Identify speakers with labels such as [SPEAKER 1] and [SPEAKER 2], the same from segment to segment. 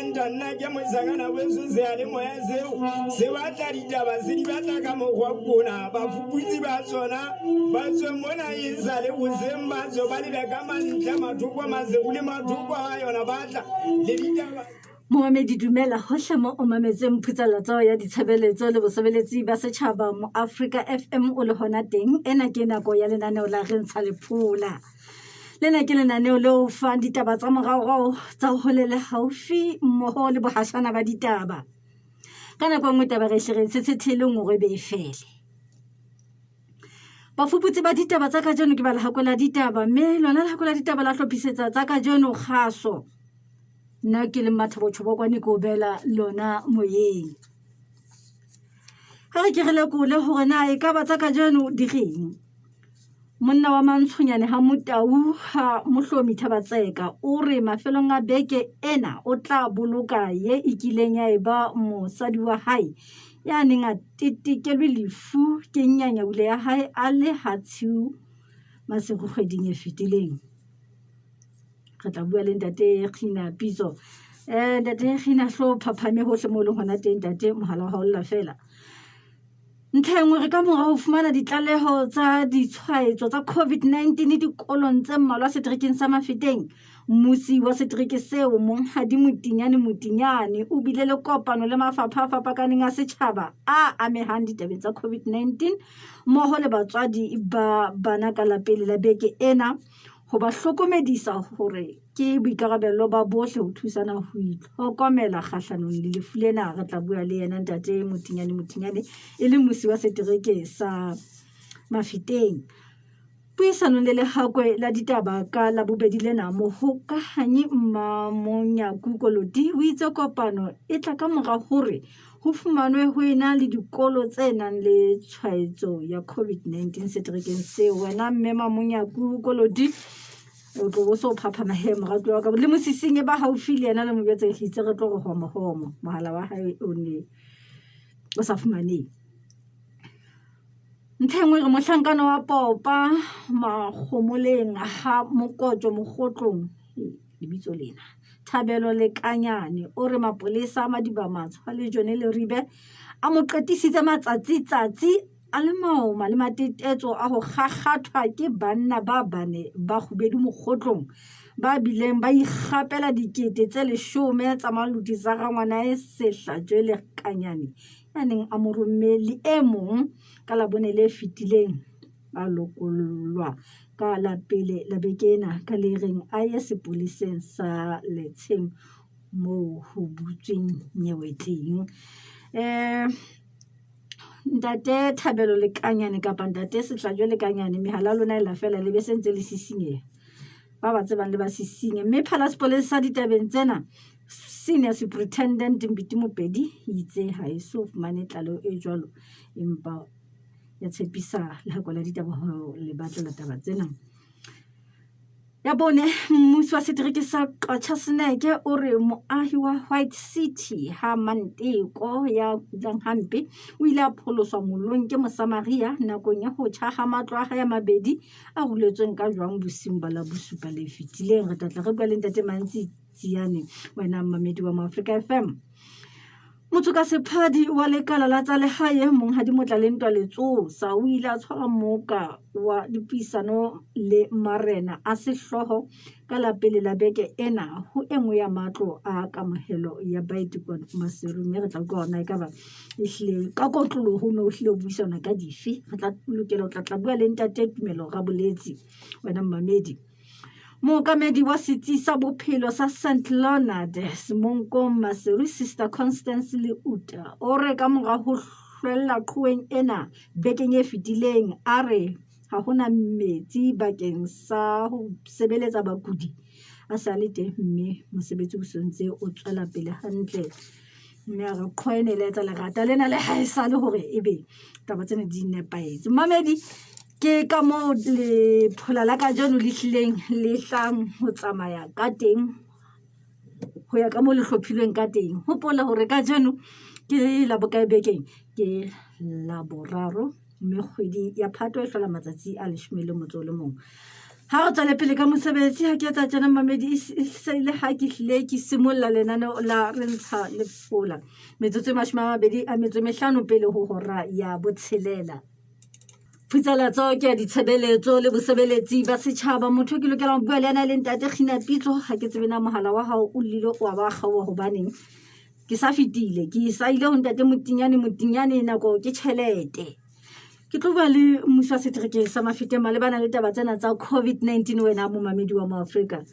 [SPEAKER 1] center nna ke moshangana weso seyalemoya seo se batla ditaba se di batla ka mokgwa kona bafuputsi ba tsona ba tswe mona e sa le boseng ba tswe ba lebe ka mantle mathoko masego le mathoko a yona ba tla le ditaba.
[SPEAKER 2] Momamedi dumela hohle mo o mametseng phutsalatso ya ditshebeletso le bosebeletsi ba setjhaba mo Afrika FM o le hona teng. Ena ke nako ya lenaneo la Re Ntsha Lephola. Lena ke lenaneo le o fang ditaba tsa moraorao tsa hole le haufi mmoho le bohashana ba ditaba. Ka nako e nngwe taba re hle re tshetshethele hore e be e fele. Bafuputsi ba ditaba tsa kajeno ke ba Lehakwe la Ditaba mme lona Lehakwe la Ditaba la hlophisetsa tsa kajeno kgaso. Nna ke le Mmathabo Tjhobokwane ke o beela lona moyeng. Ha re ke re lekole hore na e ka ba tsa kajeno di reng. Monna wa Mantshonyane ha Motau ha Mohlomi Thabatseka o re mafelong a beke ena o tla boloka ye e kileng ya eba mosadi wa hae ya neng a tetekelwe lefu ke nyanyaule ya hae a le ha tshiu masigo kgweding e fetileng. Re tla bua le ntate Kgina Pitso. Ntate Kgina hlo phaphame hohle mo leng hona teng ntate mohala wa hao lla fela. Ntlha e nngwe re ka mora ho fumana ditlaleho tsa ditshwaetso tsa COVID-19 dikolong tse mmalwa seterekeng sa Mafeteng. Mmusi wa setereke seo Monghadi Motinyane Motinyane o bile le kopano le mafapha a fapakaneng a setjhaba a amehang ditabeng tsa COVID-19 mmoho le batswadi ba bana ka lapele la beke ena ho ba hlokomedisa hore ke boikarabello ba bohle ho thusana ho itlhokomela kgahlanong le lefu lena. Re tla bua le yena ntate Motinyane Motinyane e le musi wa setereke sa Mafeteng. Puisanong le Lehakwe la Ditaba ka Labobedi lena, mohokahanyi Mmamonyaku Koloti o itse kopano e tla ka mora hore ho fumanwe ho ena le dikolo tse nang le tshwaetso ya COVID-19 seterekeng seo. Wena mme Mamonyaku Koloti o tlo bo so phaphama he moratuwa wa ka le mosisinye ba haufi le yena le mo jwetse itse re tlo re homo homo mohala wa hae o ne o sa fumanehe. Ntlha e nngwe re mohlankana wa popa makgomoleng ha mokotjo mogotlong lebitso lena Thabelo Lekanyane o re mapolesa a Madiba Matshwa le Jone Leribe a mo qetisitse matsatsi-tsatsi a le maoma le matetetso a ho kgakgathwa ke banna ba bane ba kgubedu mokgotlong ba bileng ba ikgapela dikete tse leshome tsa maluti tsa rangwanae Sehlajwe Lekanyane ya neng a mo romme le e mong ka Labone le fetileng. Ba lokollwa ka la pele la beke ena ka le reng a ye sepoleseng sa Letsheng moo ho butsweng nyewe teng. Ntate Thabelo Lekanyane kapa ntate Sehlajwe Lekanyane mehala ya lona e la fela le be se ntse le sisinyeha. Ba ba tsebang le ba sisinye. Mme phala sepolesa ditabeng tsena Senior Superintendent Mbiti Mopedi itse ha e so fumane tlaleho e jwalo empa ya tshepisa lehako la ditaba ho le batlela taba tsena. Ya bone, mmusi wa setereke sa Qacha Seneke o re moahi wa White City ha Manteko ya kulang hampe o ile a pholoswa mollong ke Mosamaria nakong ya ho tjha ha matlo a hae a mabedi a ruletsweng ka jwang bosiung ba la bosupa le fetileng. Re tla tla re bua le ntate Mantsi Tsiane wena mmamedi wa Moafrika FM. Motho ka sephadi wa lekala la tsa lehae Monghadi Motlalentwa Letsosa o ile a tshwara moka wa dipuisano le marena a sehlooho ka la pele la beke ena ho e nngwe ya matlo a kamohelo ya baeti kwa Maseru. Mme re tla utlwa hore na ekaba ehlile ka kotloloho ho ne ho hlile ho buisanwa ka dife. Re tla lokela ho tla tla bua le ntate Tumelo Raboletsi wena mmamedi. Mookamedi wa setsi sa bophelo sa St Leonard Semonkong Maseru Sister Constance Leuta o re ka mora ho hlwella qhoweng ena bekeng e fetileng a re ha hona metsi bakeng sa ho sebeletsa bakudi a sa le teng mme mosebetsi o sontse o tswela pele hantle mme a re qhoa ene le etsa lerata lena le ha e sale hore ebe taba tsena di nepahetse. Mmamedi ke ka moo lephola la kajeno le hlileng le tlang ho tsamaya ka teng ho ya ka moo le hlophilweng ka teng. Hopola hore kajeno ke la bokae bekeng? Ke Laboraro mme kgwedi ya Phato e hlola matsatsi a leshome le motso o le mong. Ha re tswele pele ka mosebetsi, ha ke etsa tjena mamedi, e se le ha ke hlile ke simolla lenaneo la re ntsha lefola. Metsotso e 25 pele ho hora ya 6. Phutsalatso ke ya ditshebeletso le bosebeletsi ba setjhaba. Motho ke lokelang ho bua le yena e le ntate Kgina Pitso. Ha ke tsebe na mohala wa hao o llile wa ba kgaoha hobaneng. Ke sa fetile, ke sa ile ho ntate Motinyane, Motinyane nako ke tjhelete. Ke tlo bua le mmuso wa seterekeng sa Mafeteng malebana le taba tsena tsa COVID-19 wena momamedi wa Moafrika.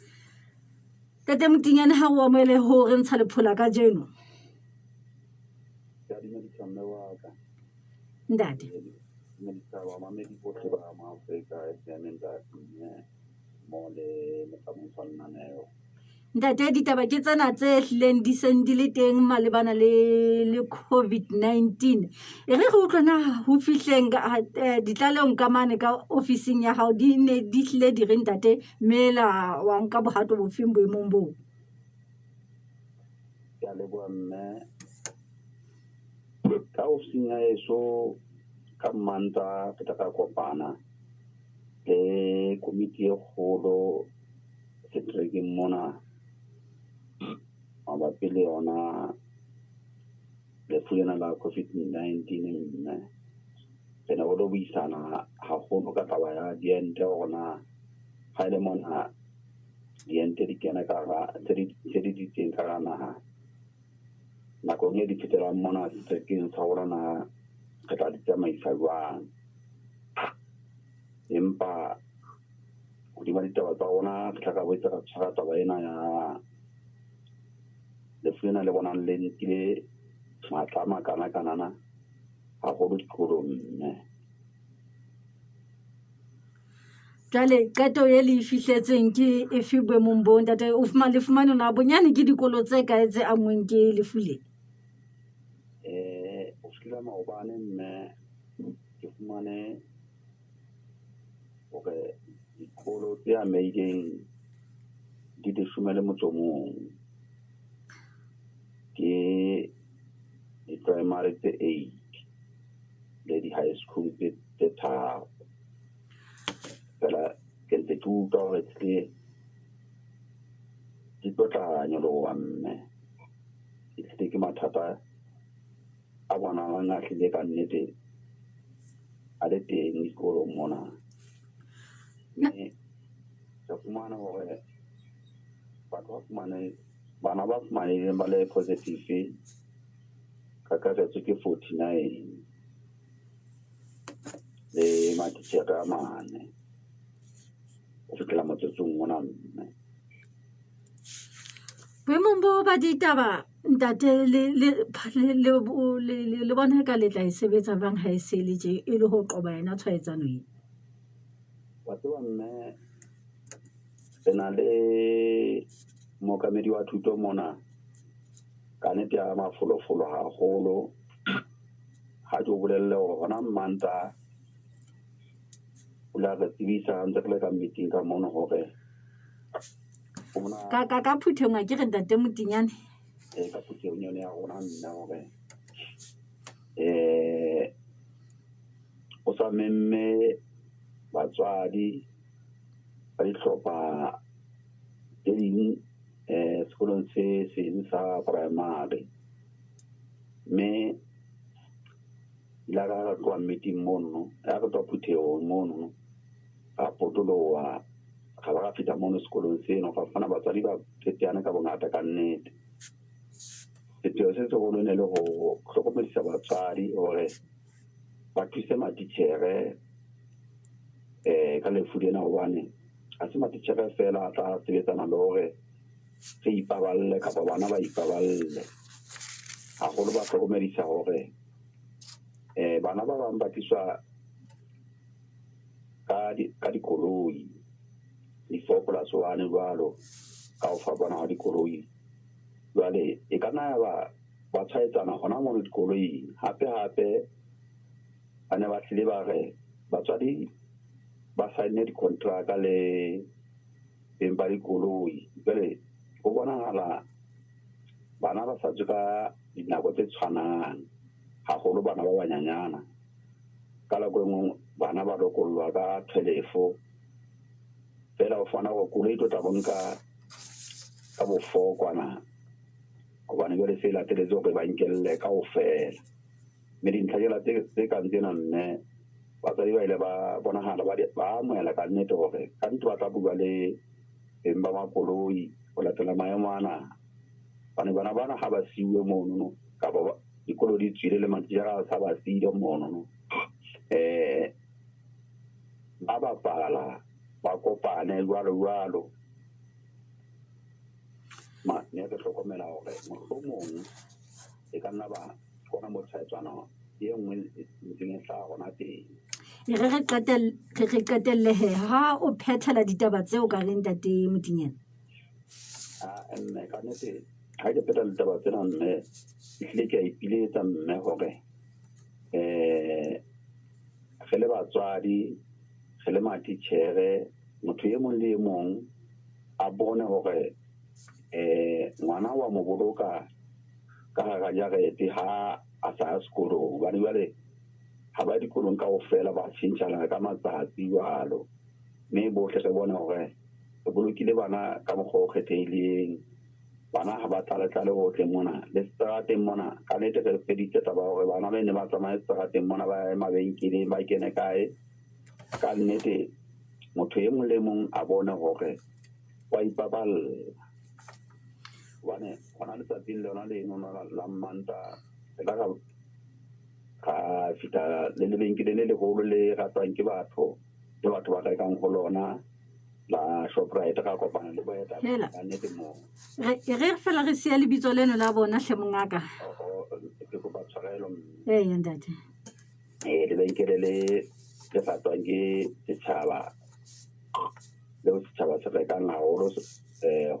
[SPEAKER 2] Ntate Motinyane, ha o amohele ho re ntsha lephola kajeno.
[SPEAKER 3] Ke a dumedisa mme wa ka.
[SPEAKER 2] Ntate.
[SPEAKER 3] Dumedisa bamamedi bohle ba Moafrika FM, ntate mme mo le motsamaisi wa lenaneo.
[SPEAKER 2] Ntate, ditaba ke tsena tse hlileng di seng di le teng malebana le COVID-19. E re re utlwe na ho fihleng ka, ditlalehong ka mane ka ofising ya hao di ne di hlile di re ntate, mme la wa nka bohato bofeng boemong boo?
[SPEAKER 3] Ke a leboha mme. Ka ofising ya heso ka Mmantaha re tla ka kopana le komiti e kgolo seterekeng mona mabapi le yona lefu lena la COVID-19 mme re ne re lo buisana haholo ka taba ya diente hore na ha ele mona diente di kena ka hara tse di teng ka hara naha nakong e di fetelang mona seterekeng sa rona na re tla di tsamaisa jwang. Empa hodima ditaba tsa rona re tla ka boetse ra tshwara taba ena ya lefu lena le bonang le nkile matla a makana-kanana haholo dikolong mme.
[SPEAKER 2] Jwale qeto e le e fihletseng ke efe boemong bo ntate? O le fumane na bonyane ke dikolo tse kae tse anngweng ke lefu le?
[SPEAKER 3] Ho fihlela maobane mme ke fumane hore dikolo tse amehileng di 11. Ke di-primary tse 8 le di-high school tse 3. Fela ke ntse ke utlwa hore ehlile di tlo tla nyoloha mme. Ehlile ke mathata a bonahalang a hlile ka nnete a le teng dikolong mona. Mme re fumana hore batho ba fumane, bana ba fumanehileng ba le positive kakaretso ke 49 le matitjhere a 4 ho fihlela motsotsong ona mme.
[SPEAKER 2] Boemong bo ba ditaba ntate le bona ka le tla e sebetsa jwang ha e se le tje e le ho qoba yona tshwaetsano e?
[SPEAKER 3] Wa tseba mme, re na le mookamedi wa thuto mona ka nnete ya mafolofolo haholo. Ha ke o bolelle hore hona Mmantaha o la re tsebisa ntse re le ka meeting ka mono hore
[SPEAKER 2] ka phuthehong a ke re ntate Motinyane?
[SPEAKER 3] Ka phuthehong yone ya rona mme hore o sa memme batswadi ba dihlopha tse ding sekolong se seng sa primary. Mme ile ka re tloha meeting mono, ya re tloha phuthehong mono, ra potoloha, ra ba ra fihla mono sekolong seno, ra fumana batswadi ba teteane ka bongata ka nnete. Sepheo se seholo ne le ho hlokomedisa batswadi hore ba thuse matitjhere ka lefu lena, hobane ha se matitjhere feela a tla sebetsana le hore re ipaballe kapa bana ba ipaballe. Haholo ba hlokomedisa hore bana ba bang ba tliswa ka dikoloi, di-4+1 jwalo, ka ho fapana ha dikoloi. Jwale e ka nna ya ba tshwaetsana hona mono dikoloing. Hape hape ba ne ba hlile ba re batswadi ba saenne dikontraka le beng ba dikoloi. Jwale ho bonahala bana ba sa tswe ka dinako tse tshwanang, haholo bana ba banyanyana. Ka nako e nngwe bana ba lokollwa ka 12, Fela o fana hore koloi e tlo tla bo nka ka bo 4 kwana, hobane jwale se lateletse hore ba nkelle kaofela. Mme dintlha tsena tse kang tsena mme batswadi ba ile ba bonahala ba amohela ka nnete hore ka nnete ba tla bua le beng ba makoloi ho latela maemo ana. Hobane bana bana ha ba siuwe monono kapa dikolo di tswile le matitjhere a sa ba siile monono, ba bapala ba kopane jwalo jwalo. Ne re hlokomela hore mohlomong e ka nna ba hona mo tshwaetswana e nngwe e ntseng e hlaha hona teng.
[SPEAKER 2] Re re qetelle he ha o phethela ditaba tseo ka reng ntate Motinyane.
[SPEAKER 3] Mme ka nnete ha ke pheta ditaba tsena mme ehlile ke a ipiletsa mme hore re le batswadi, re le matitjhere, motho e mong le e mong a bone hore ngwana wa mo boloka ka hara jarete ha a sa ya sekolong. Hobane jwale ha ba dikolong kaofela ba tjhentjhana ka matsatsi jwalo, mme bohle re bone hore re bolokile bana ka mokgwa o kgethehileng. Bana ha ba tlale-tlale hohle mona le seterateng mona. Ka nnete re feditse taba ya hore bana ba ne ba tsamaye seterateng mona, ba ye mabenkeleng, ba kene kae. Ka nnete motho e mong le mong a bone hore wa ipaballa. Hobane hona letsatsing lona leno la Mmantaha re la ra fihla le lebenkeleng le leholo le ratwang ke batho, le batho ba rekang ho lona la Shoprite, ra kopana le boetapele ka nnete moo.
[SPEAKER 2] Re fela re siya lebitso leno la bona hle mongaka.
[SPEAKER 3] Ke kopa tshwarelo mme.
[SPEAKER 2] Eya ntate.
[SPEAKER 3] Lebenkele le le ratwang ke setjhaba, leo setjhaba se rekang haholo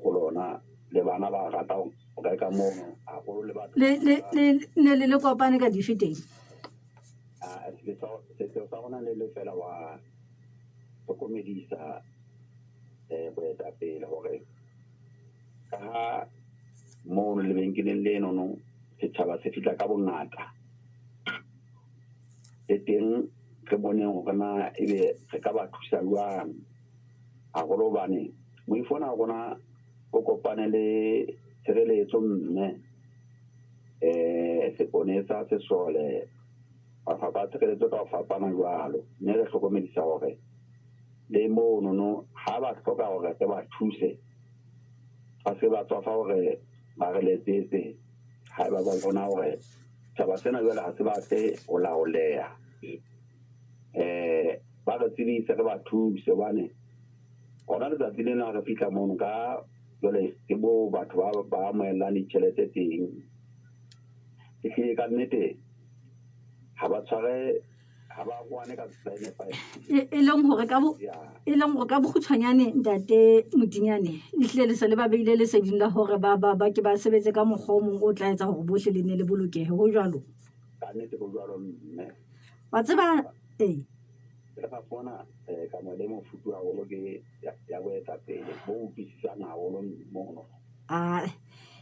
[SPEAKER 3] ho lona, le bana ba rata ho reka mono haholo le batho.
[SPEAKER 2] Le ne le kopane ka dife teng?
[SPEAKER 3] Setseo sa rona le le fela wa hlokomedisa boetapele hore ka ha mono lebenkeleng leno no setjhaba se fihla ka bongata, le teng re boneng hore na ebe re ka ba thusa jwang haholo, hobane moifo ona wa rona o kopane le tshireletso mme seponesa, sesole, mafapha a tshireletso ka ho fapana jwalo. Mme re hlokomedisa hore le mono no ha ba hloka hore re ba thuse, ba se ba tswafa hore ba re letsetse haeba ba bona hore taba sena jwale ha se batle ho laoleha. Ba re tsebise re ba thuse, hobane hona letsatsi lena re fihla mono ka jwale ke moo batho ba amohelang ditjhelete teng. Ehlile ka nnete ha ba tshware, ha ba kwane ka tsela e nepahetseng.
[SPEAKER 2] E leng hore ka bo e leng hore ka bokgutshwanyane ntate Motinyane, ehlile le se le ba beile leseding la hore ba ke ba sebetse ka mokgwa o mong o tla etsa hore bohle le ne le bolokehe, ho jwalo?
[SPEAKER 3] Ka nnete ho jwalo mme.
[SPEAKER 2] Wa tseba, ee.
[SPEAKER 3] Re ka fumana kamohelo e mofuthu haholo ke ya boetapele bo utlwisisang haholo mono.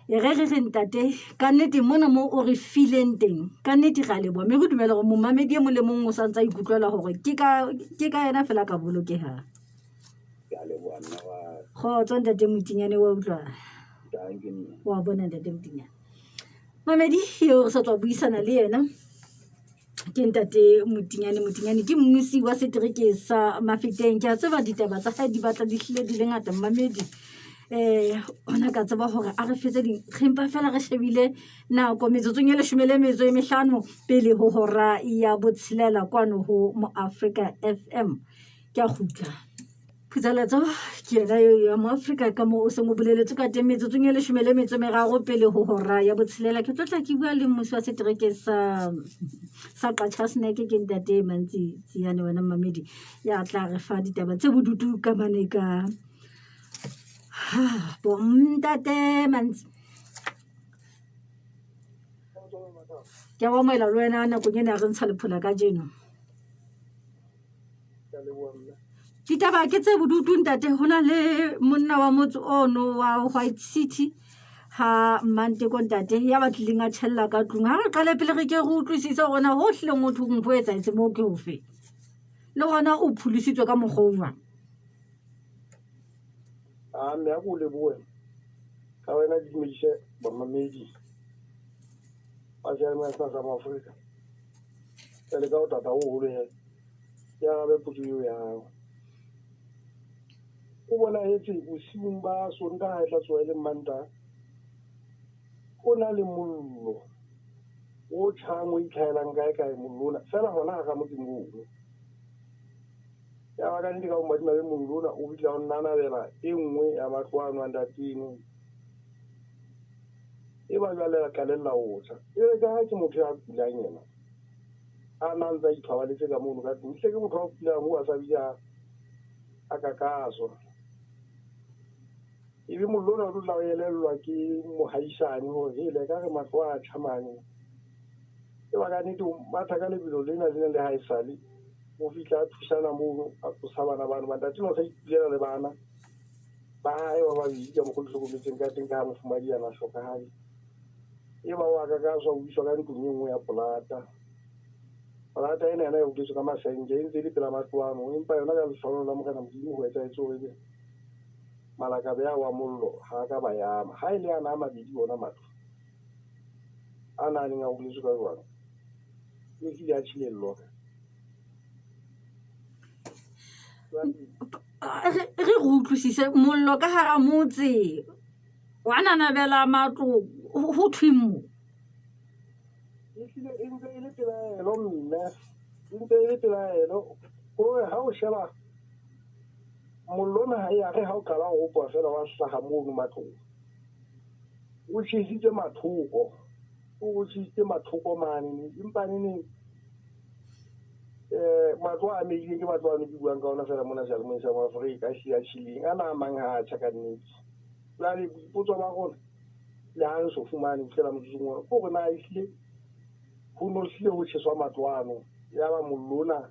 [SPEAKER 2] E re re re ntate, ka nnete mona mo o re fileng teng, ka nnete ra leboha, mme re dumela hore momamedi e mong le mong o sa ntse a ikutlwela hore ke ka yena fela ka bolokehang.
[SPEAKER 3] Ke a leboha mme wa
[SPEAKER 2] Kgotso ntate Motinyane, wa utlwa?
[SPEAKER 3] Thank you, mme.
[SPEAKER 2] Wa bona ntate Motinyane. Mamedi eo re sa tswa buisana le yena ke ntate Motinyane. Motinyane ke mmusi wa setereke sa Mafeteng. Ke a tseba ditaba tsa hae di batla di hlile di le ngata mmamedi. Ona ka tseba hore a re fetse ding, re mpa fela re shebile nako metsotsong e 15 pele ho hora ya botshelela kwano ho Moafrika FM. Ke a kgutla. Phutsaletso ke yena eo ya Moafrika ka moo o seng o boleletswe ka teng metsotsong e 13 pele ho hora ya botshelela. Ke tlotla ke bua le mmusi wa setereke sa Qacha's Nek, ke ntate Mantsi Tsiane wena mmamedi ya tla re fa ditaba tse bodutu ka mane ka bo ntate Mantsi. Ke a o amohela le wena nakong ena re ntsha lephola kajeno. Ditaba ke tse bodutu ntate, ho na le monna wa motse ono wa White City ha Mmanteko ntate ya batlileng a tjhella ka tlung. Ha re qale pele re ke re utlwisise hore na ho hlileng ho thong ho etsahetse moo ke hofe, le hona o pholositswe ka mokgwa o jwang?
[SPEAKER 4] A mme a ko lebohe ka wena ke dumedise bamamedi ba seyalemoya sena sa Moafrika. Jwale ka ho tata o holo he, ke arabe potso eo ya hao. O bonahetse bosiung ba Sontaha e tla tsoha e le Mantaha, o na le mollo o tjhang o itlhahelang kae kae mollo ona feela hona hara motseng ono. Ya ba ka nnete ka bomadimabe mollo ona o fihla o nanabela e nngwe ya matlo ano a ntateno. E ba jwale la qalella ho tjha. E re ka ha ke motho ya kulang yena, a na ntse a ithobaletse ka mono ka tlung. Ehlile ke motho a kulang ho a sa bile a kakaswa. Ebe mollo ona o tlo tla o elellwa ke mohaisane hore hele ekare matlo a tjha mane. E ba ka nnete o matha ka lebelo lena le neng le haesale. O fihla a thusana mono, a tsosa bana bano. Ba ntate o sa ikulela le bana ba hae ba babedi ka mokgwa o hlokometseng ka teng ka ha mofumahadi a na hlokahale. E ba wa kakaswa o iswa ka ntlong e nngwe ya polata. Polata ena yona e hoketswe ka masenke, e ntse e le pela matlo ano, empa yona ka lehlohonolo la Morena Modimo ho etsahetse hore ebe malakabe ao a mollo ha a ka ba yama. Ha e le ana a mabedi ona matlo a na neng a hoketswe ka jwang, e hlile a tjhile lore.
[SPEAKER 2] Re re utlwisise mollo ka hara motse wa nanabela matlo ho thweng mo?
[SPEAKER 4] Ehlile e ntse e le pelaelo mme, e ntse e le pelaelo hore ha o sheba mollo ona ha e ya re ha o qala ho ropoha feela wa hlaha mono matlong. O tjhesitse mathoko, o tjhesitse mathoko mane empa neneng matlo a amehileng ke matlo ano ke buang ka ona feela mona seyalemoyeng sa Moafrika a hlile a tjhileng. Ana a mang ha a tjha ka nnete. Jwale boipotso ba rona le ha re so fumane ho fihlela motsotsong ona ke hore na ehlile ho no hlile ho tjheswa matlo ano yaba mollo ona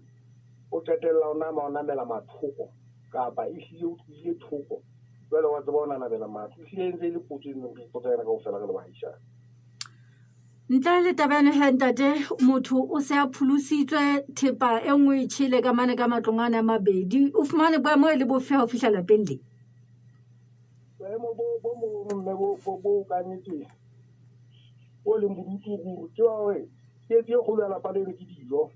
[SPEAKER 4] o qetella o nama o namela mathoko kapa ehlile o tlohile thoko jwale wa tseba o nanabela matlo. Ehlile e ntse e le potso e ntseng re ipotsa yona kaofela re le baahisane.
[SPEAKER 2] Ntle le taba eno he ntate, motho o se a pholositswe thepa e nngwe e tjhele ka mane ka matlong ana a mabedi. O fumane boemo e le bofe ha o fihla lapeng le?
[SPEAKER 4] Boemo bo mono mme bo ka nnete bo leng bodutu ruri ke wa hore tsietsi e kgolo ya lapa leno ke dijo.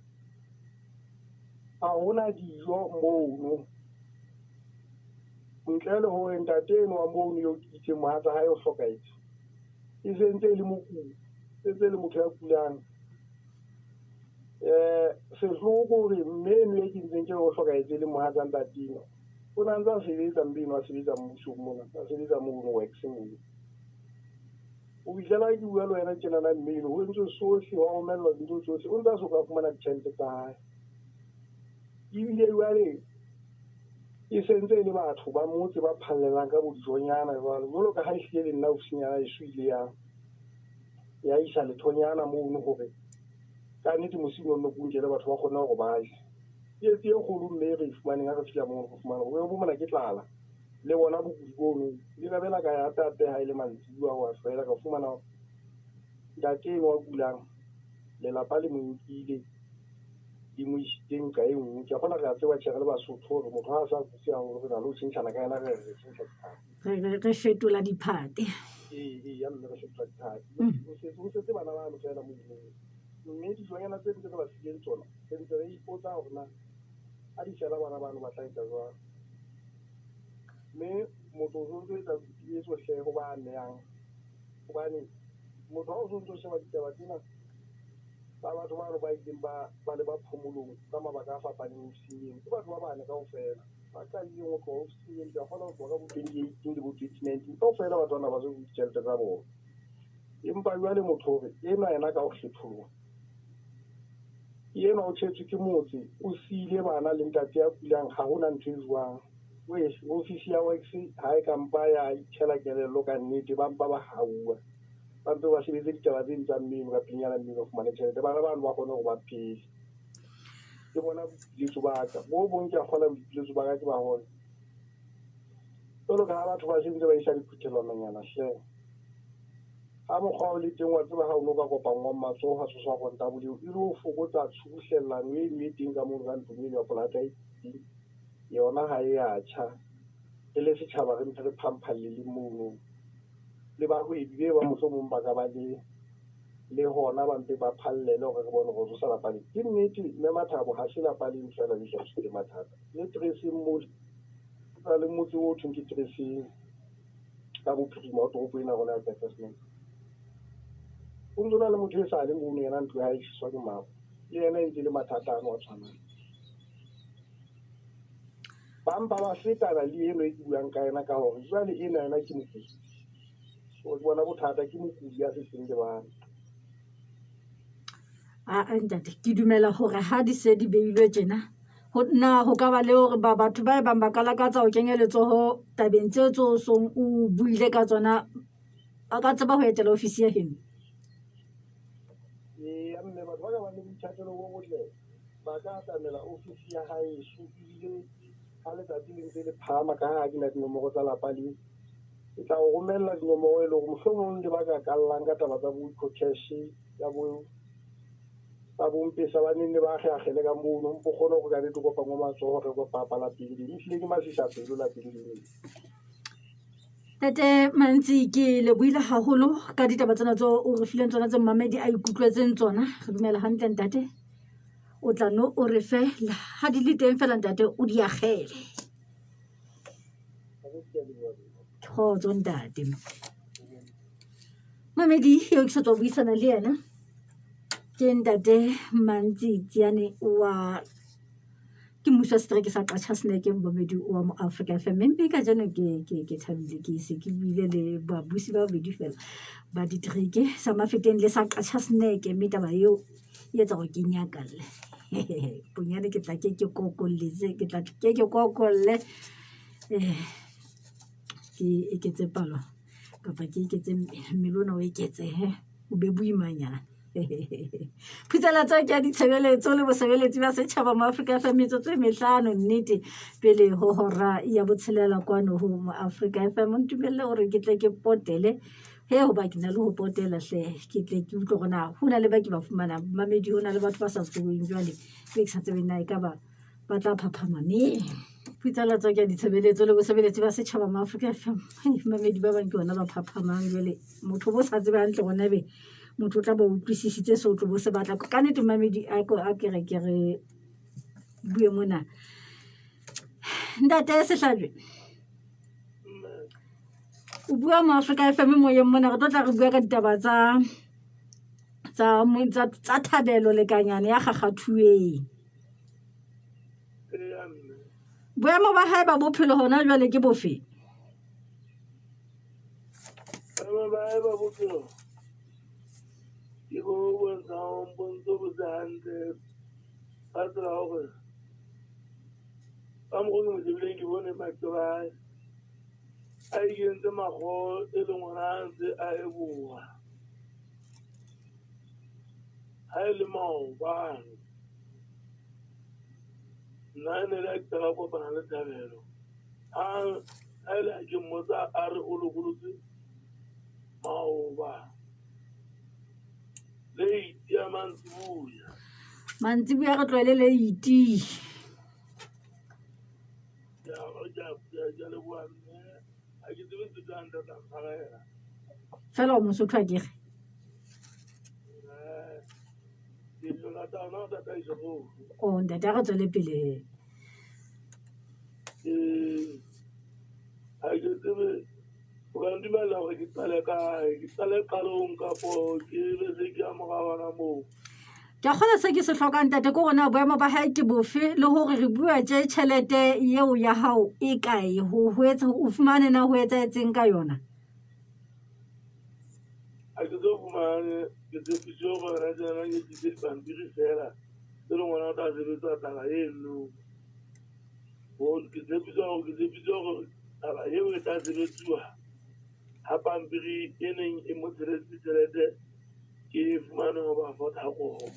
[SPEAKER 4] Ha hona dijo mono. Ntle le hore ntate eno wa mono eo ke itseng mohatsa hae o hlokahetse. E se ntse e le mokudi, e ntse e le motho ya kulang. Sehloho ke hore mme eno e ke ntseng ke re o hlokahetse e le mohatsa ntate eno. O na ntse a sebetsa mme eno a sebetsa mmusong mona, a sebetsa mono works mono. O fihlela ke bua le wena tjenana mme eno, ho entswe sohle, wa romellwa dintho tsohle, o ntse a soka fumana ditjhelete tsa hae. Ebile jwale e sentse e le batho ba motse ba phallelang ka bo dijonyana jwalo. Jwalo ka ha ehlile le nna ofising ya heso ile ya isa lethonyana mono hore ka nnete mosiung ono ko nkele batho ba kgone hore ba je. Tsietsi e kgolo mme e re e fumaneng ha re fihla mono re fumana hore bo mona ke tlala. Le bona bokudi bono le ka bela ka ya hape ha e le mantsibuya wa fela ka fumana ntate eno wa kulang lelapa le mo nkile le mo isitse nqa e nngwe. Ke a kgona re a tseba tjhe re le Basotho hore motho ha a sa kutse haholo re na le ho tjhentjhana ka yena re re tjhentjha diphate.
[SPEAKER 2] Re fetola diphate.
[SPEAKER 4] Ee, ya mme re fetola diphate. Ho setse bana bano feela mono. Mme dijonyana tse ntse re ba fileng tsona re ntse re ipotsa hore na ha di fela bana bano ba tla etsa jwang. Mme motho o ntso etsa boipiletso hle ho ba amehang. Hobane motho ha o ntso sheba ditaba tsena tsa batho bano ba ileng ba le ba phomolong ka mabaka a fapaneng ofising eno. Ke batho ba bane kaofela. Ba qadileng ho tloha ofising eno, ke a kgona ho tloha ka bo 2018 le bo 2019. Kaofela batho bana ba so ditjhelete tsa bona. Empa jwale motho hore enwa yena ka ho kgetholoha. Enwa o tjhetswe ke motse, o siile bana le ntate ya kulang, ha hona ntho e jwang. Ofisi ya works ha e ka mpa ya itjhela kelello ka nnete, ba mpa ba hauwa. Ba mpe ba sebetse ditaba tse tsa mmino ka pelenyana mmino o fumane tjhelete. Bana bano ba kgone hore ba phele. Ke bona boipiletso ba ka. Bo bong ke a kgona boipiletso ba ka ke ba hore jwalo ka ha batho ba sentse ba isa diphuthelwananyana hle. Ha mokgwa o le teng wa tseba ha o no ka kopanngwang matsoho ha tsoswa kontabole eo, e le ho fokotsa tshubuhlellano eno e teng ka mono ka ntlong eno ya polata e teng. Yona ha e a tjha. Re le setjhaba re ntse re phamphalle le mono. Le bahwebi be ba mohlomong ba ka ba le hona ba mpe ba phallele hore re bone hore tsosa lapa lena. Ke nnete mme Mathabo ha se lapa leno feela le hlahisitse mathata. Le Treseng mole, ho na le motse o thweng ke Treseng ka bophirima ho toropo ena ya rona ya Petersburg. Ho ntso na le motho e sa le mono yena ntlo ya hae e tjheswa ke maru. Le yena e ntse le mathata ano a tshwanang. Ba mpa ba fetana le eno e ke buang ka yena ka hore jwale ena yena ke mokudi. So ke bona bothata ke mokudi ya setseng le bana.
[SPEAKER 2] Aa ntate, ke dumela hore ha di se di beilwe tjena, ho na ho ka ba le hore ba batho ba e bang ba ka lakatsa ho kenya letsoho tabeng tseo tse o song o buile ka tsona, ba ka tseba ho etela ofisi ya heno?
[SPEAKER 4] Eya mme, batho ba ka bang le boithatelo bo botle ba ka atamela ofisi ya haeso ebile ha letsatsi le ntse le phahama ka ha ke na dinomoro tsa lapa leo. Ke tla o romella dinomoro e le hore mohlomong le ba ka kallang ka taba tsa bo cash ya bo tsa bompesa ba neng le ba akge-akgele ka mono, mpo kgone hore ka nnete o kopangwe matsoho re kopapa lapeng leno. Ehlile ke masisapelo lapeng leno.
[SPEAKER 2] Ntate Mantsi, ke lebohile haholo ka ditaba tsena tseo o re fileng tsona tse mmamedi a ikutlwetseng tsona. Re dumela hantle ntate. O tla no o re fe ha di le teng fela ntate o di akgele. Kgotso ntate. Mamedi eo ke sa tswa buisana le yena ke ntate Mantsi Tsiane wa ke mmuso wa setereke sa Qachaseneke, momamedi wa mo Africa FM. Mme kajeno ke thabile ke se ke buile le babusi ba babedi fela ba ditereke sa Mafeteng le sa Qachaseneke, mme taba eo e etsa hore ke nyakalle. Bonyane ke tla ke ke kokolletse, ke tla ke ke kokolle ke eketse palo kapa ke eketse mmele ona o eketsehe o be boimanyana. Phutsalatso ke ya ditshebeletso le bosebeletsi ba setjhaba mo Afrika FM, metsotso e mehlano nnete pele ho hora ya botshelela kwano ho mo Afrika FM. O ntumelle hore ke tle ke potele he, hoba ke na le ho potela hle, ke tle ke utlwe hore na ho na le ba ke ba fumanang mamedi, ho na le batho ba sa tsoheng jwale be ke sa tsebeng na ekaba ba tla phaphama neng. Phutsalatso ke ya ditshebeletso le bosebeletsi ba setjhaba mo Afrika FM. Mamedi ba bang ke bona ba phaphamang jwale, motho bo sa tsebe hantle hore na ebe motho o tla ba utlwisisitse seo o tlo bo se batla. Ka nnete mamedi a ko a ke re ke re bue mona. Ntate Sehlajwe, o bua mo Afrika FM moyeng mona, re tlo tla re bua ka ditaba tsa Thabelo Lekanyane ya kgakgathuweng. Boemo ba hae ba bophelo hona jwale ke bofe?
[SPEAKER 5] Boemo ba hae ba bophelo ke bo bontshang bo ntso bo se hantle ka tsela ya hore ka mokgwa o ke mo shebileng ke bone maqeba a hae a ikentse makgoho e leng hore a ntse a eboha. Ha e le maobane nna e ne le ha ke qala kopana le Thabelo, ha e le ha ke mmotsa a re o lokolotswe maoba late ya mantsibuya.
[SPEAKER 2] Mantsibuya re tlohele late.
[SPEAKER 5] Ke a leboha mme, ha ke tsebe se tla ntata ntshwarela.
[SPEAKER 2] Fela o Mosotho akere?
[SPEAKER 5] Ke lata hona tataiso moo.
[SPEAKER 2] O ntate, a re tswele pele.
[SPEAKER 5] Ha ke tsebe o ka ntumella hore ke qale kae, ke qale qalong kapo ke be se ke ya morao hona moo.
[SPEAKER 2] Ke a kgolwa se ke se hlokang ntate ke hore na boemo ba hae ke bofe, le hore re bua tje tjhelete eo ya hao e kae, ho etsa o fumane na ho etsahetseng ka yona.
[SPEAKER 5] Ha ke so fumane, ke tshepisitse hore hona tjena ke tlise dipampiri feela tse leng hore o tla sebetsa taba eno. Ke tshepisitse hore taba eo e tla sebetsuwa ha pampiri e neng e mo tsheletse tjhelete ke e fumane ho ba Vodacom.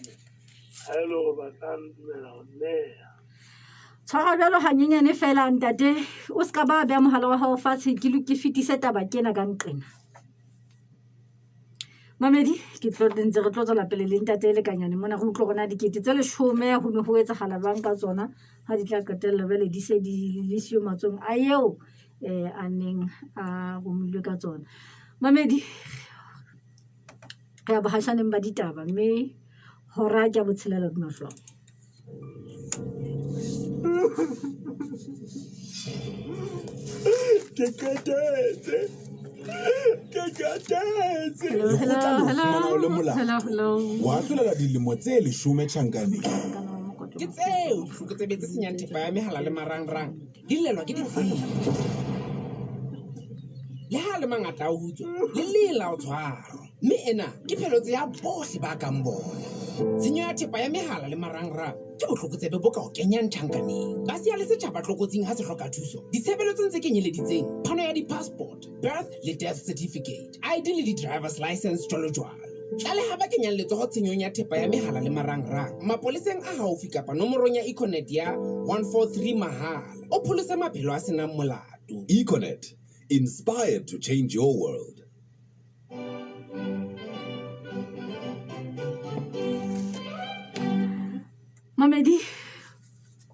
[SPEAKER 5] Ha e le hore ba tla ntumella ho nneha.
[SPEAKER 2] Tshwara jwalo hanyenyane fela ntate, o ska ba beha mohala wa hao fatshe, ke fetise taba kena ka nqena. Mamedi, ke tlo ntse re tlo tswela pele le ntate Lekanyane mona, re utlwe hore na dikete tse 10 ho ne ho etsahala jwang ka tsona ha di tla qetella jwale di se di le siyo matsohong a eo A neng a romilwe ka tsona. Mamedi, re ya bohashaneng ba ditaba mme hora ke ya botshelela dimahlong.
[SPEAKER 1] Ke qetetse. Ke qetetse.
[SPEAKER 2] Hello,
[SPEAKER 6] Lekgotla
[SPEAKER 2] hello,
[SPEAKER 6] le o
[SPEAKER 2] hello.
[SPEAKER 6] fumana o le molato.
[SPEAKER 2] Hello, hello.
[SPEAKER 6] Wa ahlolela dilemo tse 10 tjhankaneng.
[SPEAKER 7] Ke tseo ditlokotsebe tse senyang thepa ya mehala le marangrang di llelwa ke ditsebi. Le ha le mangata a ho utswa, le lela ho tshwarwa. Mme ena ke pheletso ya bohle ba kang bona. Tshenyo ya thepa ya mehala le marangrang ke botlokotsebe bo ka o kenyang tjhankaneng. Ba siya le setjhaba tlokotsing ha se hloka thuso. Ditshebeletsong tse kenyeleditseng phano ya di-passport, birth le death certificate, ID le di-driver's license jwalo jwalo. Tlaleha ba kenyang letsoho tshenyong ya thepa ya mehala le marangrang mapoleseng a haufi kapa nomorong ya Econet ya 143 mahala. O pholose maphelo a senang molato.
[SPEAKER 6] Econet, inspired to change your world.
[SPEAKER 2] Mamedi,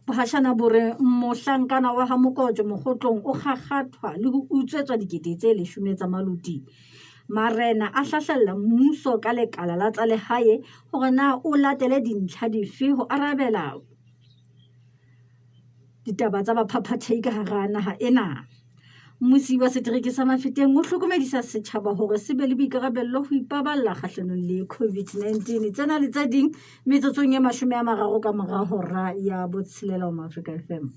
[SPEAKER 2] bohashana bo re mohlankana wa ha Mokotjo mokgotlong o kgakgathwa le ho utswetswa dikete tse 10 tsa maluti. Marena a hlahlella mmuso ka lekala la tsa lehae hore na o latele dintlha dife ho arabela ditaba tsa baphaphathehi ka hara naha ena. Mmusi wa setereke sa Mafeteng o hlokomedisa setjhaba hore se be le boikarabello ho ipaballa kgahlanong le COVID-19. Tsena le tse ding metsotsong e 30 ka mora hora ya botshelela ho Maafrika FM.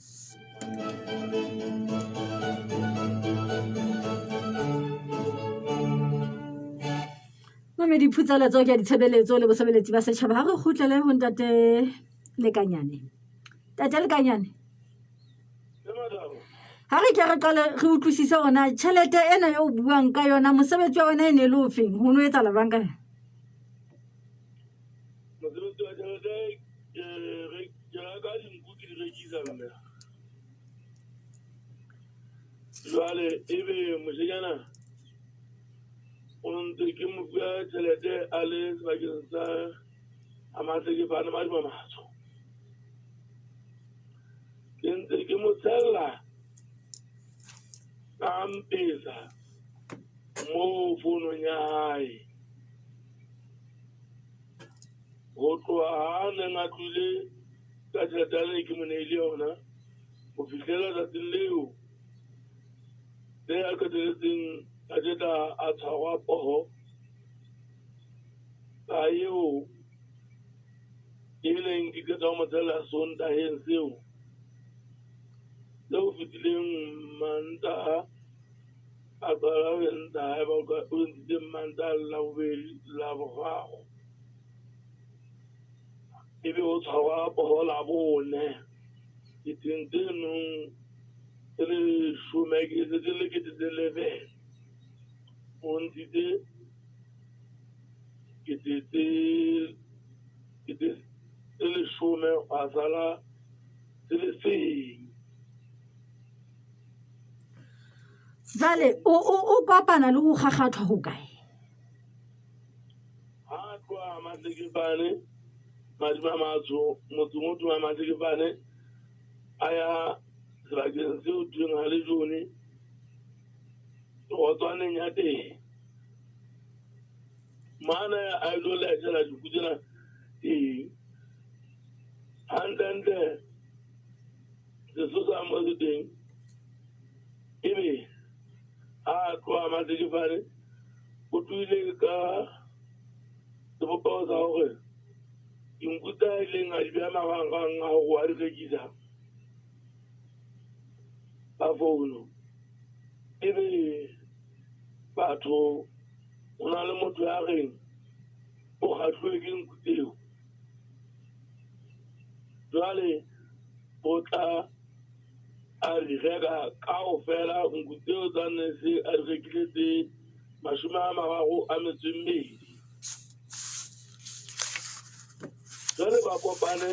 [SPEAKER 2] Mamedi Phutsaletso ke ya ditshebeletso le bosebeletsi ba setjhaba. Ha re kgutlele ho Ntate Lekanyane. Ntate Lekanyane, ha re ke re qale re utlwisise hore na tjhelete ena eo o buang ka yona, mosebetsi wa yona e ne le o feng, ho no etsahala jwang ka yona?
[SPEAKER 5] Mosebetsi wa tjhelete, ke reka dinku ke di rekisa mme. Jwale ebe moshanyana o ntse ke mo fuwa tjhelete a le sebakeng sa Amahlekefane Madima Matsho. Ke ntse ke mo tshella ka M-Pesa mo founong ya hae. Ho tloha ha neng a tlohile ka tjhelete ya ne ke mo neile yona ho fihlela tsatsing leo le a qetelletseng a tla a tshwarwa poho ka eo e leng ke qeta ho mo tshella Sontaheng seo seo fetileng Mantaha a qala ho entsha haeba o entshitse Mantaha le Labobedi la boraro ebe o tshwarwa poho Labone diteng tse nong tse leshome ke setse le kete tse 11 o ntshitse kete tse 10 a sala tse le seng.
[SPEAKER 2] Jwale o kopana le ho kgakgathwa ho kae?
[SPEAKER 5] Ha tloha Mahlekefane, Madima Matsho, motseng o tloha Mahlekefane a ya sebakeng seo thweng ha Lejone, torotswaneng ya teng. Mane a ilo laetela dinku tsena teng. Hantlentle sesosa mo se teng ebe a tloha Mahlekefane o tlohile ka sebopeho sa hore dinku tsa ileng a di beha marangrang a hore wa di rekisa ka founu. Ebe batho ho na le motho ya reng o kgahluwe ke nku tseo. Jwale o tla a di reka kaofela nku tseo tsa ne se a di rekile tse 32. Jwale ba kopane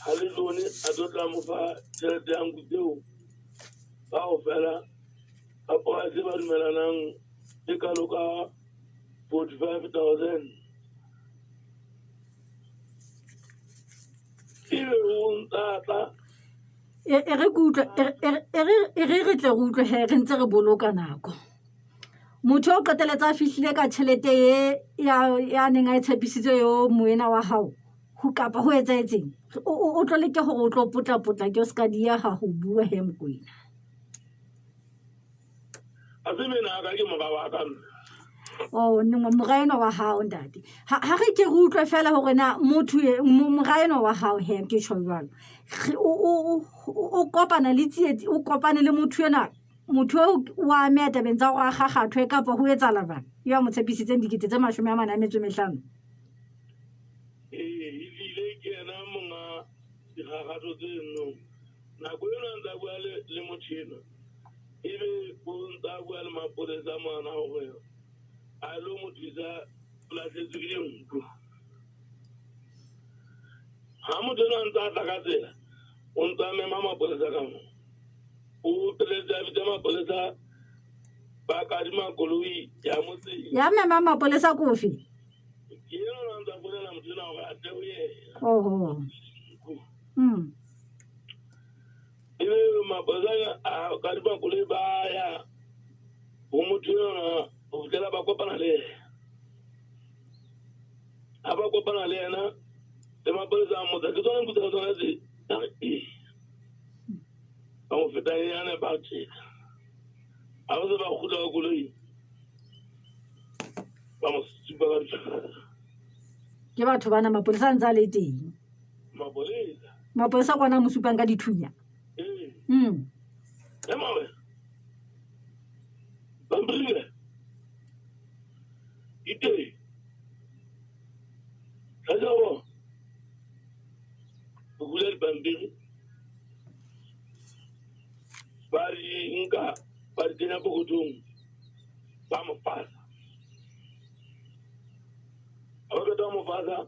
[SPEAKER 5] ha Lejone a tlo tla mo fa tjhelete ya nku tseo kaofela ka price ba dumelanang e kalo ka 45,000. Ebe o ntsa tla
[SPEAKER 2] E re ke utlwe, e re re tle re utlwe he, re ntse re boloka nako. Motho o qeteletse a fihlile ka tjhelete e ya neng a e tshepisitse yo moena wa hao, ho kapa ho etsahetseng? O tlo leke hore o tlo potlapotla ke o ska dieha ho bua he, Mokoena.
[SPEAKER 5] A se mena ka ke mora wa ka mme.
[SPEAKER 2] Oh, mora enwa wa hao, ntate. Ha re ke re utlwe fela hore na motho mora enwa wa hao he, ke tjho jwalo. O kopana le tsietsi, o kopane le motho enwa, motho eo wa ameha tabeng tsa hore a kgakgathwe kapa ho etsahala jwang? Eo a mo tshepisitseng 45 000.
[SPEAKER 5] Ee, ebile ke yena monga dikgakgatho tseno. Nako eno a ntse a bua le motho enwa, ebe o ntse a bua le mapolesa mona hore a lo mo thusa, o lahlehetswe ke dinku. Ha motho enwa a ntse a tla ka tsela, o ntse a mema mapolesa ka moo. O feletse a bitsa mapolesa, ba kadima koloi ya motseng.
[SPEAKER 2] Ya mema mapolesa kofe?
[SPEAKER 5] Ke ena a ntse a founela motho enwa hore a tle ho yena.
[SPEAKER 2] Oho.
[SPEAKER 5] Ebe mapolesa a kadima koloi, ba ya ho motho enwa ho fihlela ba kopana le yena. Ha ba kopana le yena, le mapolesa a mmotsa, ke tsona nku tsa tsona tse? A re ee. Ba mo feta nyana, ba tjeka. Ha ba se ba kgutla ka koloi, ba mo supa ka dithunya.
[SPEAKER 2] Ke batho bana, mapolesa a ntse a le teng.
[SPEAKER 5] Mapolesa.
[SPEAKER 2] Mapolesa kwana a mo supang ka dithunya.
[SPEAKER 5] Ee. Ema wena. Pampiri di teng. Tlasa ho hula dipampiri, ba di nka, ba di kenya pokothong, ba mo fasa. Ha ba qeta ho mo fasa,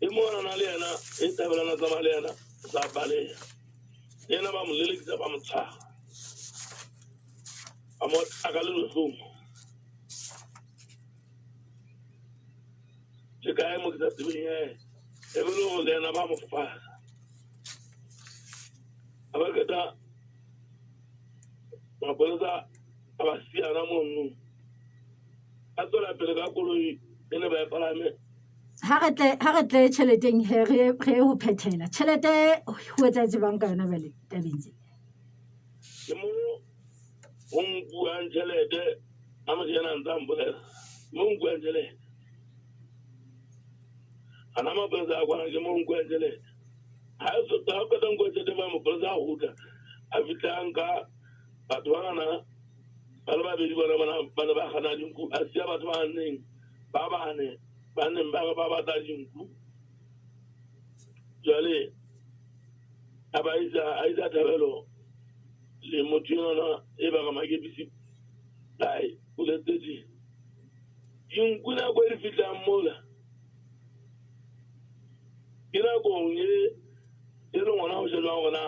[SPEAKER 5] e mong a na le yena, e thabelang a tsamaya le yena, o sa baleha. Le yena ba mo lelekisa, ba mo tshwara. Ba mo taka le lehlomo. Ke kae mo ke sa tsebeng he, e be le hore le yena ba mo fasa. Ha ba qeta, mapolesa a ba siyana mono. A tswela pele ka koloi e ne ba e palame.
[SPEAKER 2] Ha re tle tjheleteng he, re ye ho phethela. Tjhelete ho etsahetse jwang ka yona jwale tabeng tse?
[SPEAKER 5] Ke mo ho nkuwang tjhelete, ha motho ena a ntse a mpolela. Mo nkuwang tjhelete. Ana mapolesa a kwana, ke mo nkuwang tjhelete. Ha ha qeta nkuwa tjhelete, ba mapolesa a kgutla. A fihla a nka batho banana ba le babedi, bona ba ne ba kganna dinku. A siya batho ba neng ba bane ba neng ba re ba batla dinku. Jwale a ba isa, a isa Thabelo le motho enwana e ba re Makepisi kae police station. Dinku nako e di fihlang mola, ke nakong e leng hona ho shejwang hore na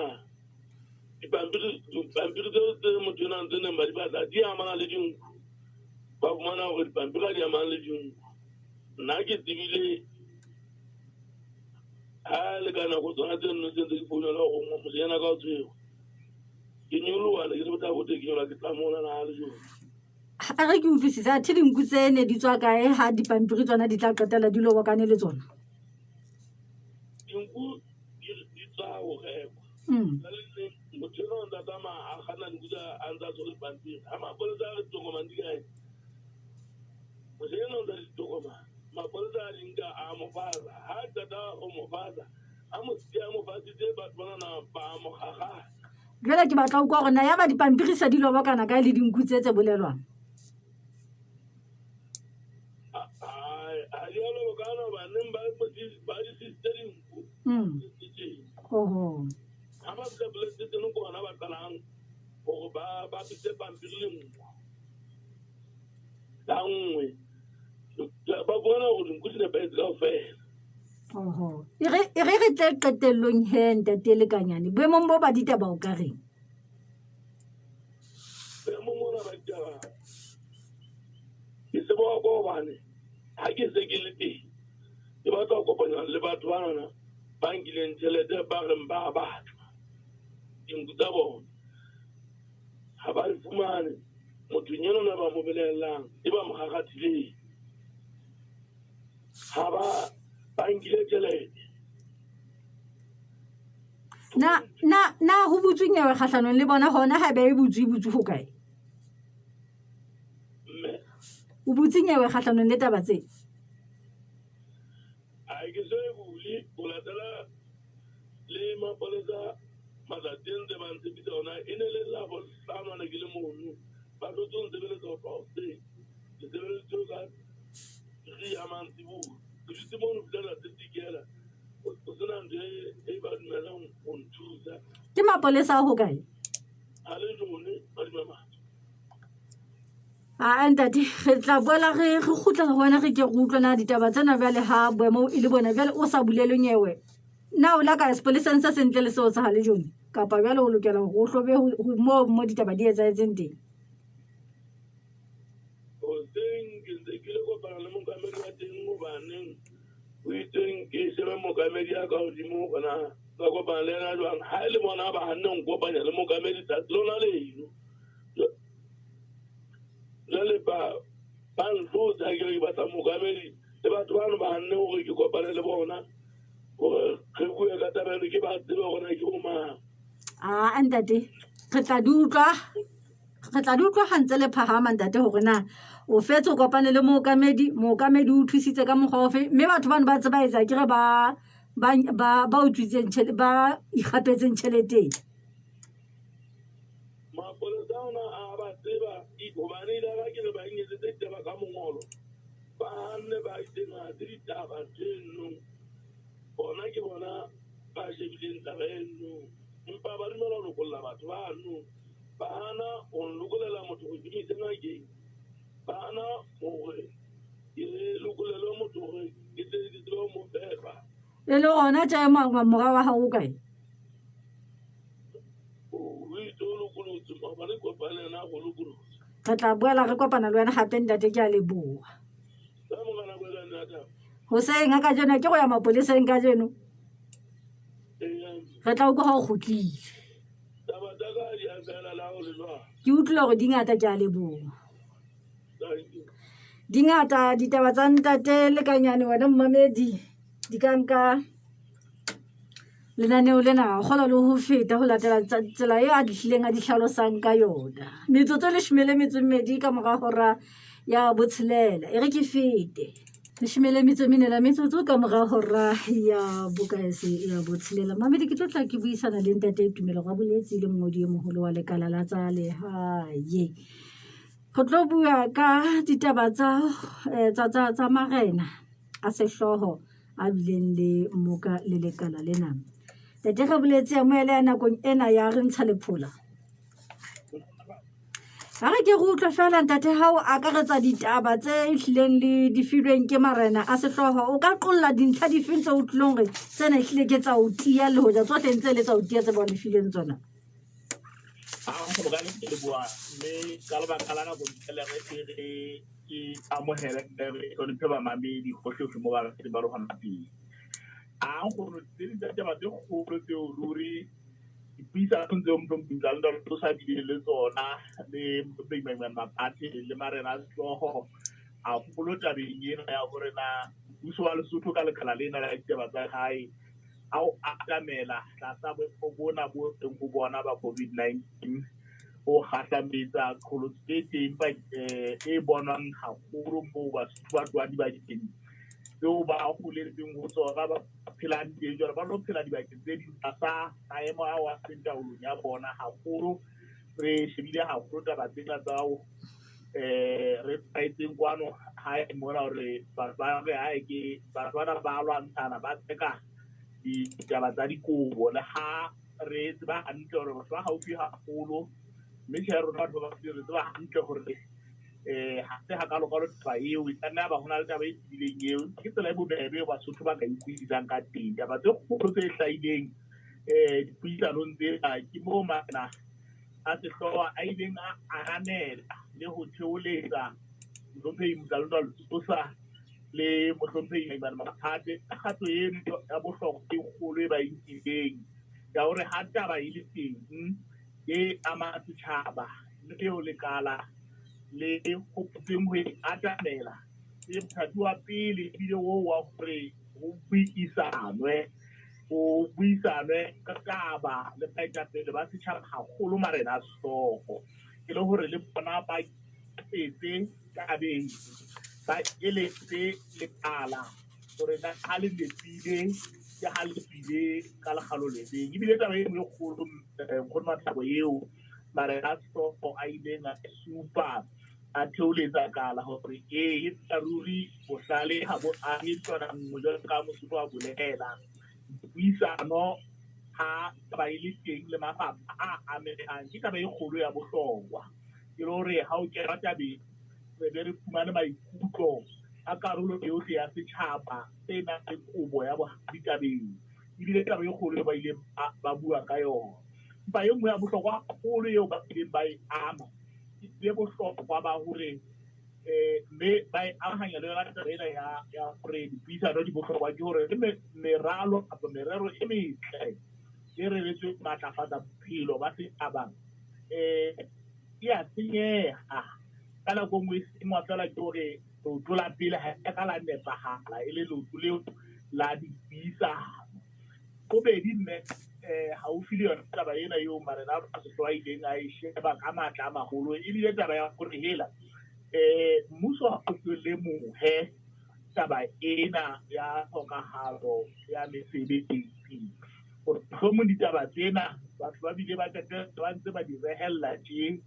[SPEAKER 5] dipampiri tseo tse motho enwa ntse neng ba di batla di amana le dinku. Ba fumana hore dipampiri ha di amana le dinku. Nna ke tsebile ha le ka nako tsona tse nno tse ntse ke founela hore motho ena ka o tshwerwe. Ke nyoloha, ne ke le bothata, ke nyoloha ke tla mona na le jona.
[SPEAKER 2] A re ke utlwisise, athe dinku tse ne di tswa kae ha dipampiri tsona di tla qetella di lobokane le tsona?
[SPEAKER 5] Dinku di tswa ho rekwa. Jwale motho enwa o ntsa tsamaya a kganna dinku tsa a ntsa tshwere dipampiri. Ha mapolesa a re ditokomane di kae? Motho enwa o ntsa ditokomane. Mapolesa a di nka, a mo fasa. Ha a qeta ho mo fasa, a mo siya a mo fasitse, batho banana ba mo kgakgatha.
[SPEAKER 2] Jwale ke batla ho utlwa hore na ya ba dipampiri se di lobokana kae le dinku tse tse bolelwang?
[SPEAKER 5] Ha di a lobokana hoba neng ba di sisitse dinku.
[SPEAKER 2] Oho.
[SPEAKER 5] Ha ba fihla police station, ke hona ba qalang hore ba bapise pampiri le nku. Ka nngwe. Ba fumana hore dinku di nepahetse kaofela.
[SPEAKER 2] Oho. E re re tle qetellong he, ntate Lekanyane. Boemong bo ba ditaba o ka reng?
[SPEAKER 5] Boemong mona ba ditaba, ke seboko hobane ha ke se ke le teng, ke batla ho kopana le batho banana ba nkileng tjhelete, ba reng ba batla. dinku tsa bona. Ha ba di fumane, motho ena na ba mo belaellang e ba mo kgakgathileng. Ha ba ba nkile tjhelete.
[SPEAKER 2] Na ho butswe nyewe kgahlanong le bona hona haeba e butswe, e butswe ho kae?
[SPEAKER 5] Mme
[SPEAKER 2] O butse nyewe kgahlanong le taba tse?
[SPEAKER 5] Ha ke so e bule ho latela le mapolesa matsatsi a ntse ba ntshepisa ona e ne le Labohlano ne ke le mono. Ba hlotse ho ntshebeletsa ho tloha hoseng. Ke sebeleditse ho ka 3 ya mantsiboya. Ke dutse mono ho fihlela letsatsi le dikela. Ho sena ntho e ba dumelang ho nthusa.
[SPEAKER 2] Ke mapolesa a hokae?
[SPEAKER 5] A le jone badima matlo.
[SPEAKER 2] Aa ntate, re tla boela re kgutlela ho wena re ke re utlwe na ditaba tsena jwale ha boemo e le bona jwale o sa bulelwe nyewe. Na o la ka ya sepoleseng se sentle le seo sa ha lejone? Kapa jwale o lokela hore o hlobe moo mo ditaba di etsahetseng teng?
[SPEAKER 5] Hoseng ke ntse ke ile kopana le mookamedi wa teng hobaneng o itseng ke shebe mookamedi ya ka hodimo hore na ka kopana le yena jwang. Ha e le bona ba hanne ho nkopanya le mookamedi tsatsi lona leno. Jwale ba ntlotsa ha ke re ke batla mookamedi le batho bano ba hanne hore ke kopane le bona hore re bue ka taba eno, ke ba tsebe hore na ke bo mang.
[SPEAKER 2] Aa ntate, re tla di utlwa. Re tla di utlwa ha ntse le phahama ntate hore na o fetse o kopane le mookamedi, mookamedi o thusitse ka mokgwa ofe, mme batho bano ba tseba etsa akere ba utswitseng ba ikgapetseng tjheleteng.
[SPEAKER 5] Mapolesa ona a ba tseba hobane ile ba ke re ba nketsetse ditaba ka mongolo. Ba hanne ba itseng ha se ditaba tseno. Bona ke bona ba shebileng taba eno. Empa ba dumela ho lokolla batho bano. Ba hana ho nlokolela motho hore ke mo ise ngakeng. Ba hana hore ke lokolelwe motho hore ke tle ke tsebe ho mo fepa.
[SPEAKER 2] E le hona tje mora wa hao o kae?
[SPEAKER 5] O itse o lokolotswe, maobane ke kopane le yena o lokolotswe.
[SPEAKER 2] Re tla boela re kopana le wena hape ntate, ke a leboha.
[SPEAKER 5] Ka mora nako e kae ntate?
[SPEAKER 2] Hoseng ha kajeno ke go ya mapoleseng kajeno.
[SPEAKER 5] Eya.
[SPEAKER 2] Re tla utlwa ha o kgutlile.
[SPEAKER 5] Taba tsa ka di a fela le ha ho le jwalo.
[SPEAKER 2] Ke utlwile hore di ngata, ke a leboha.
[SPEAKER 5] Thank you.
[SPEAKER 2] Di ngata ditaba tsa ntate Lekanyane wena mmamedi, di ka nka lenaneo lena kgolo le ho feta ho latela tsela e a di hlileng a di hlalosang ka yona. Metsotso e 12 ka mora hora ya 6. E re ke fete. 14 la metsotso ka mora hora ya bokaese ya 6. Mamedi ke tlo tla ke buisana le ntate Tumelo Raboletse le mongodi e moholo wa lekala la tsa lehae. Re tlo bua ka ditaba tsa marena a sehlooho a bileng le moka le lekala lena. Ntate Raboletse amohele ya nakong ena ya re ntsha lephola. Ha re ke re utlwe feela ntate ha o akaretsa ditaba tse hlileng le di filweng ke marena a sehlooho, o ka qolla dintlha difeng tse o utlwileng hore tsena ehlile ke tsa o tiya le hoja tsohle ntse le tsa o tiya tse ba le fileng tsona?
[SPEAKER 8] Ha go ka le ke leboha mme ka lebaka la nako ntle le re re ke amohele mme re hloniphe bamamedi hohle-hohle mo ba reng ba le hona teng. A nkgono tse ding tsa ditaba tse kgolo tseo ruri dipuisanong tseo mohlomong Mtlalentwa o sa bileng le tsona le mohlomphehi Maimane Maphathe le marena a sehlooho haholo tabeng ena ya hore na mmuso wa Lesotho ka lekala lena la ditaba tsa hae a o atamela tlasa boemo bona bo teng ho bona ba COVID-19 o kgahlametsa qholotso e teng e bonwang haholo moo Basotho ba tlohang dibakeng tseo ba holetseng ho tsona ba phelang teng jwale ba lo phela dibakeng tse ding tlasa maemo ao a seng taolong ya bona haholo. Re shebile haholo taba tsena tsa ho re tlwaetseng kwano hae mona hore batho ba re hae ke batho bana ba lwantshana ba tseka ditaba tsa dikobo le ha re tseba hantle hore batho ba haufi haholo mme tjhe rona batho ba re tseba hantle hore ha se hakalo-kalo taba eo e ka nna ya ba ho na le taba e tebileng eo ke tsela e bobebe eo Basotho ba ka ikutlwisisang ka teng. Taba tse kgolo tse hlahileng dipuisanong tsena ke moo marena a sehlooho a ileng a ananela le ho theoletsa mohlomphehi Mtlalentwa Letsosa le mohlomphehi Maimane Maphathe ka kgato eno ya bohlokwa e kgolo e ba e nkileng. Ya hore ha taba e le teng e ama setjhaba le eo lekala le hopotseng ho e atamela, e mothati wa pele ebile oo wa hore ho buisanwe, ho buisanwe ka taba le baetapele ba setjhaba, haholo marena a sehlooho, e le hore le bona ba etse tabeng, ba eletse lekala hore na ha le nepile ke ha le nepile ka lekgalo le feng. Ebile taba e nngwe e kgolo, Nkgono Mathabo, eo marena a sehlooho a ileng a supa a theoletsa kala hore ee, ruri bohlale ha bo ahe ntlwana nngwe jwalo ka Mosotho a bolela. Puisano ha taba e le teng le mafapha a amehang ke taba e kgolo ya bohlokwa, e le hore ha o kena tabeng re be re fumane maikutlo a karolo yohle ya setjhaba se nang le kobo ya bohadi tabeng. Ebile taba e kgolo eo ba ileng ba bua ka yona. Empa e nngwe ya bohlokwa haholo eo ba ileng ba e ama ebile bohlokwa ba hore mme ba e amahanya le yona taba ena ya hore dipuisano di bohlokwa, ke hore le meralo kapa merero e metle e reretsweng ho matlafatsa bophelo ba setjhaba e a senyeha ka nako e nngwe, e senngwa fela ke hore leoto la pele ha e ka la nepahala, e le leoto leo la dipuisano. Bobedi mme haufi le yona taba ena eo marena a sehlooho a ileng a e sheba ka matla a maholo, ebile taba ya hore hela mmuso ha o so lemohe taba ena ya tlhokahalo ya mesebetsi, hore mohlomong ditaba tsena batho ba bile ba qetella ba ntse ba di rehella tje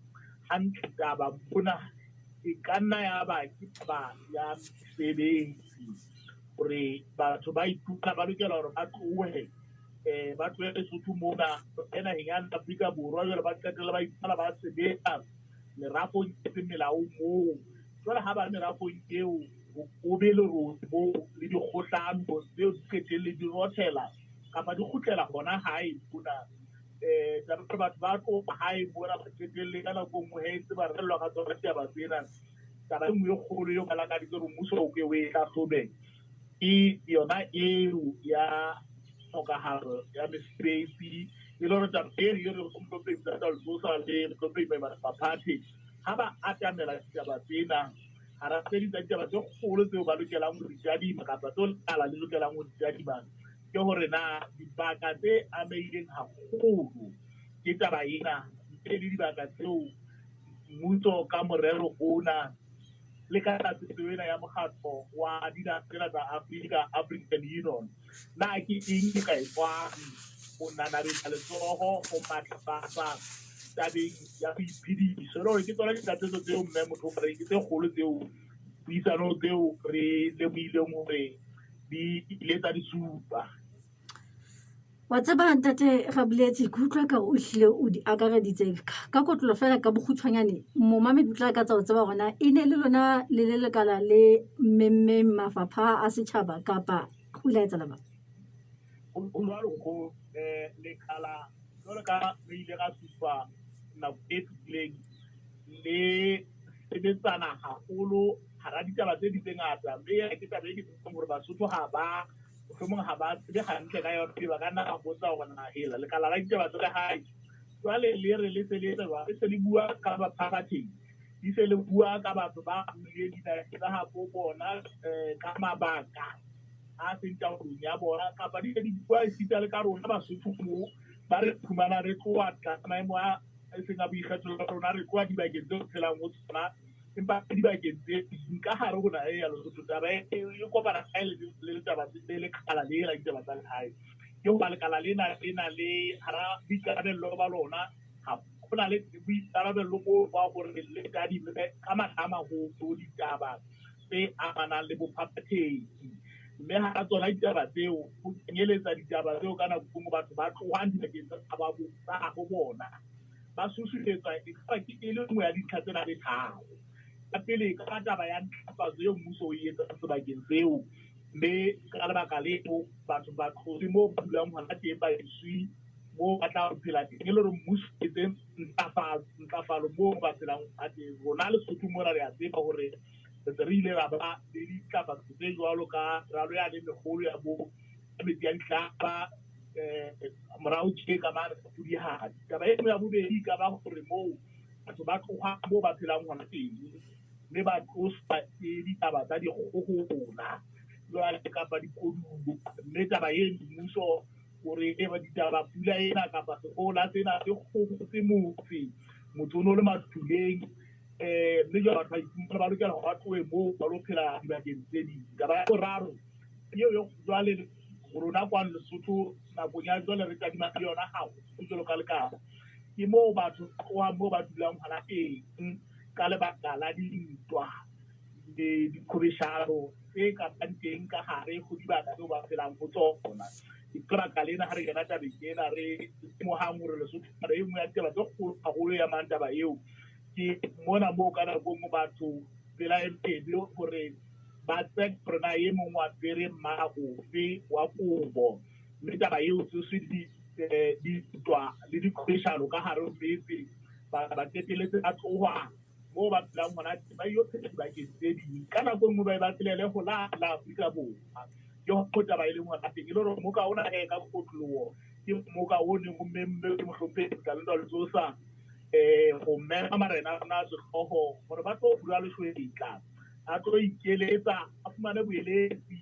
[SPEAKER 8] hantle. Taba mona e ka nna ya ba ke taba ya mesebetsi, hore batho ba iphuka ba lokela hore ba tlohe, ba tlohe Lesotho mona e naheng ya Afrika Borwa, jwale ba qetella ba iphala ba sebetsa merafong e seng melaong moo. Jwale ha ba merafong eo ho be lerole moo le dikgohlano tseo di qetelle di rothela kapa di kgutlela hona hae mona. Taba hore batho ba tloha hae mona ba qetelle ka nako e nngwe he ntse ba rellwa ka tsona ditaba tsena. Taba e nngwe e kgolo eo ba lakaditse hore mmuso o ke o e hlahlobe ke yona eo ya tlhokahalo ya mesebetsi, e le hore taba e re re Mohlomphehi Mtata Letsosa le Mohlomphehi Maphathe ha ba atamela ditaba tsena, hara tse ding tsa ditaba tse kgolo tseo ba lokelang ho di tadima kapa tseo lekala le lokelang ho di tadima ke hore na dibaka tse amehileng haholo ke taba ena, mme le dibaka tseo mmuso ka morero ona le ka tlatsetso ena ya mokgatlo wa dinaha tsena tsa Afrika, African Union, na ke eng e ka etswang ho nanabetsa letsoho ho matlafatsa tabeng ya boiphediso. E le hore ke tsona ditlatsetso tseo mme motho o reng ke tse kgolo tseo puisano tseo re lemohileng hore di ile tsa di supa.
[SPEAKER 2] Wa tseba ntate Raboletse, ke utlwa ka o hlile o di akareditse ka kotlolo fela ka bokgutshwanyane. Momamedi o tla ka tsa ho tseba hore na e ne le lona le le lekala le mmemmeng mafapha a setjhaba kapa ho ile ha etsahala jwang?
[SPEAKER 8] Ho jwalo ho lekala jwalo ka re ile ra supa nako e fetileng le sebetsana haholo hara ditaba tse ding tse ngata, mme ke taba e ke tsebang hore Basotho ha ba mohlomong ha ba tsebe hantle ka yona, ba ka nna ba botsa hore na hela lekala la ditaba tsa lehae jwale le re le se le etsa jwang, le se le bua ka baphaphathehi, di se le bua ka batho ba buileng dinaheng tsa habo bona ka mabaka a seng taolong ya bona, kapa di se di bua esita le ka rona Basotho moo ba re phumana re tloha tlasa maemo a seng a boikgethelo ba rona, re tloha dibakeng tseo re phelang ho tsona empa dibakeng tse ding ka hare ho naha ya Lesotho. Taba e kopana kae le letaba le lekala le la ditaba tsa lehae? Ke hoba lekala lena le na le hara boikarabello ba lona, ha ho na le boikarabello bo ba hore le tadime ka matla a maholo ditaba tse amanang le bophaphathehi, mme hara tsona ditaba tseo ho kenyeletsa ditaba tseo ka nako e nngwe batho ba tlohang dibakeng tsa habo bona ba susumetswa, e ka ba ke e le nngwe ya dintlha tsena tse tharo. Ya pele ka taba ya ntlafatso eo mmuso o e etsang sebakeng seo, mme ka lebaka leo batho ba tlose moo ba dulang hona teng, ba iswe moo ba tla phela teng, e le hore mmuso o etse ntlafalo moo ba phelang hona teng. Rona Lesotho mona re a tseba hore re se re ile ra ba le dintlafatso tse jwalo ka ralo yane e mekgolo ya bo metsi a dihlaba, Morao tje ka mane Pudihadi. Taba e nngwe ya bobedi e ka ba hore moo batho ba tloha moo ba phelang hona teng, mme ba tloswa ke ditaba tsa dikgohola jwale kapa dikoduwa. Mme taba eno mmuso o re eba ditaba pula ena kapa sekgohola sena se kgokgotse motse, motse o no le mathuleng. Mme jwale batho ba iphumana ba lokela hore ba tlohe moo ba lo phela dibakeng tse ding. Taba ya boraro eo jwale rona kwano Lesotho nakong ya jwale re tadima le yona haholo jwalo ka lekala, ke moo batho ba tlohang moo ba dulang hona teng ka lebaka la dintwa le diqhobeshano tse ka bang teng ka hare ho dibaka tseo ba phelang ho tsona. Ke lebaka lena ha re kena tabeng ena re lemohang hore Lesotho e nngwe ya ditaba tse kgolo haholo e amang taba eo ke mona moo ka nako e nngwe batho tsela e mebe hore ba tsebe hore na e mong o apere mmala ofe wa kobo, mme taba eo tsoswe dintwa le diqhobeshano ka hare ho metse, ba ba qetelletse ba tloha moo ba phelang hona teng ba ilo phela dibakeng tse ding. Ka nako e nngwe ba e ba tshelele ho la la Afrika Borwa. Ke ho taba e leng hona teng e le hore moka ona he ka kotloloho ke moka o neng o memme ke mohlomphehi Tlalendwa Letsosa ho mema marena a rona a sehlooho hore ba tlo bula leshwetla, a tlo ikeletsa, a fumane boeletsi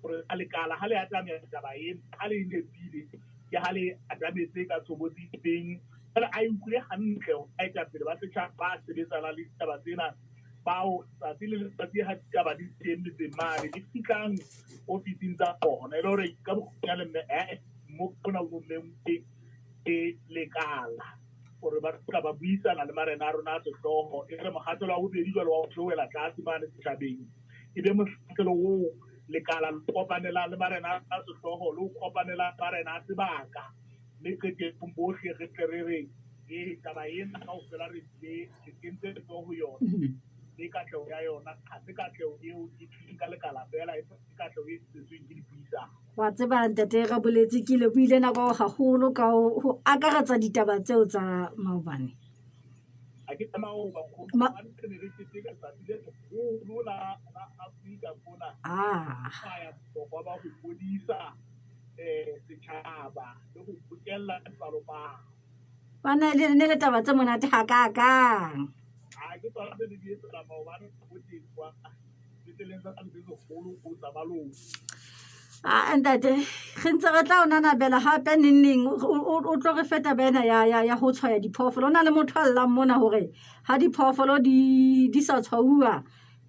[SPEAKER 8] hore a lekala ha le atamela taba ena, ha le nepile ke ha le atametse ka tshobotsi e feng. Jwale a utlwile hantle hore baetapele ba setjhaba ba sebetsana le ditaba tsena bao tsatsi le letsatsi ha ditaba di teng metseng mane di fihlang ofising tsa bona, e le hore ka bokgutshwanyane mme mo ona o mengwe ke lekala hore ba tla ba buisana le marena a rona a sehlooho. E re mokgahlelo wa bobedi jwale wa ho theohela tlase mane setjhabeng e be mokgahlelo oo lekala le kopanelang le marena a sehlooho le ho kopanela marena a sebaka, mme qetellong bohle re tle re re e taba ena kaofela re tlile re kentse letsoho ho yona, mme katleho ya yona ha se katleho eo e tlileng ka lekala feela, e katleho e tswetsweng ke dipuisano.
[SPEAKER 2] Wa tseba ntate Raboletse, ke lebohile nako haholo ka ho akaretsa ditaba tseo tsa maobane.
[SPEAKER 8] Ha ke tsamaya ho ba nkgono, hobane re ne re keteka letsatsi le leholo la Afrika mona. Ka ya bohlokwa ba ho ngodisa setjhaba le ho bokella dipalopalo.
[SPEAKER 2] Bana le ne le taba tse monate hakakang.
[SPEAKER 8] Ha ke tsona tse ne di etsahala maobane ho teng kwa sepetleleng sa se seholo ho sa Baloi.
[SPEAKER 2] Ah, ntate, re ntse re tla o nanabela hape neng neng o tlo re fe taba ena ya ho tshwaya diphoofolo. Ho na le motho a llang mona hore ha diphoofolo di sa tshwauwa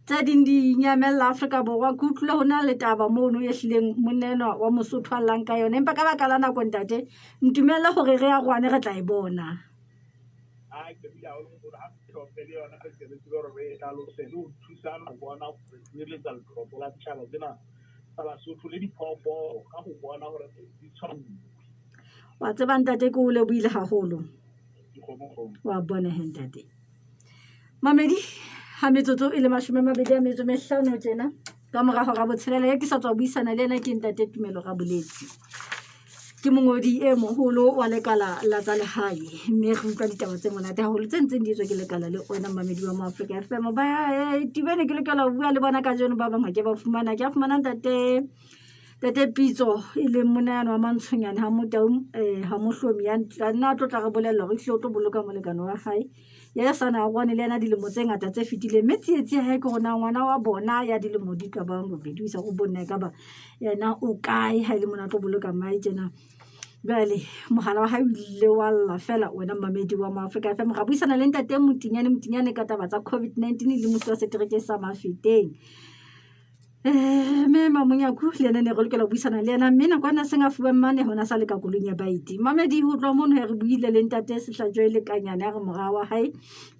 [SPEAKER 2] tse ding di nyamella Afrika Borwa. Ke utlwile ho na le taba mono e hlileng monna enwa wa Mosotho a llang ka yona, empa ka baka la nako ntate ntumelle hore re arohane re tla e bona.
[SPEAKER 8] Ha ke bile haholo hore ha re hlomphe le yona re tle re tsebe hore re e hlalose le ho thusana ho bona hore tshireletsa letlotlo la ditjhaba tsena tsa Basotho le diphoofolo ka ho bona hore di tshwauwe.
[SPEAKER 2] Wa tseba ntate, ke o lebohile haholo.
[SPEAKER 8] Dikgomo-kgomo.
[SPEAKER 2] Wa bona he ntate. Mamedi, ha metsotso e le 25 tjena ka mora hora botshelela, ya ke sa tswa buisana le yena ke ntate Tumelo Raboletse. Ke mongodi e moholo wa lekala la tsa lehae, mme re utlwa ditaba tse monate haholo tse ntseng di etswa ke lekala le ona mamedi wa Moafrika FM. Ba Tibene ke lokela ho bua le bona kajeno, ba bang ha ke ba fumana. Ke a fumana ntate Pitso e leng monna yane wa Mantshonyane ha Motau, ha Mohlomi ya nna a tlo tla re bolella hore ehlile o tlo boloka molekane wa hae ya sa na rwane le yena dilemo tse ngata tse fetileng. Mme tsietsi ya hae ke hore na ngwana wa bona ya dilemo di ka bang robedi ho isa ho bonna e ka ba yena o kae ha e le mona a tlo boloka mmae tjena. Jwale mohala wa hae o ile wa lla fela wena mamedi wa Moafrika FM. Ra buisana le ntate Motinyane Motinyane ka taba tsa COVID-19 le musi wa setereke sa Mafeteng. Mme Mamonyaku le yena ne re lokela ho buisana le yena, mme nako ana seng a fuwa mmane hona sa le ka koloing ya baeti. Mamedi ho tloha mono he re buile le ntate Sehlajwe Lekanyane, a re mora wa hae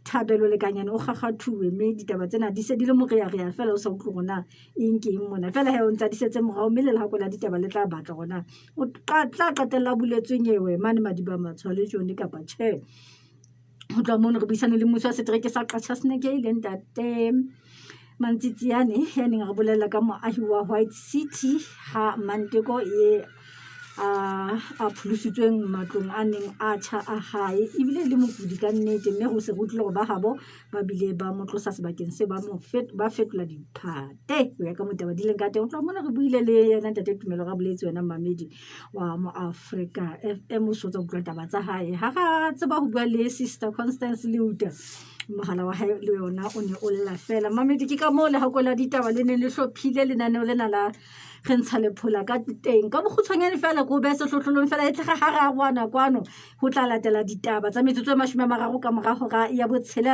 [SPEAKER 2] Thabelo Lekanyane o kgakgathuwe, mme ditaba tsena di se di le morearea fela, o sa utlwe hore na eng ke eng mona. Fela he o ntse a di setse morao, mme le lehako la ditaba le tla batla hore na o tla qetella buletswe nyewe mane Madiba Matshwa le Jone kapa tjhe. Ho tloha mono re buisane le mmuso wa setereke sa Qachaseneke e leng ntate Mantsitsiane ya neng a re bolella ka moahi wa White City ha Manteko e a pholositsweng matlong a neng a tjha a hae ebile e le mokudi ka nnete mme ho se go tlile gore ba gabo ba bile ba mo tlosa sebakeng se ba mo ba fetola diphate ho ya ka motaba di leng ka teng. Ho tloha mona re buile le yena ntate Tumelo ra boletse wena mmamedi wa mo Afrika FM o sotsa utlwa taba tsa hae. Ha ra tseba ho bua le Sister Constance Leuta, mohala wa hae le yona o ne o lla fela. Mamedi, ke ka moo le hakola ditaba le neng le hlophile lenaneo lena la re ntsha lephola ka teng ka bokgutshwanyane fela ko behe sehlohlolong fela e tlege ga re aroana kwano ho tla latela ditaba tsa metsotso e 30 ka mora hora ya botshelela.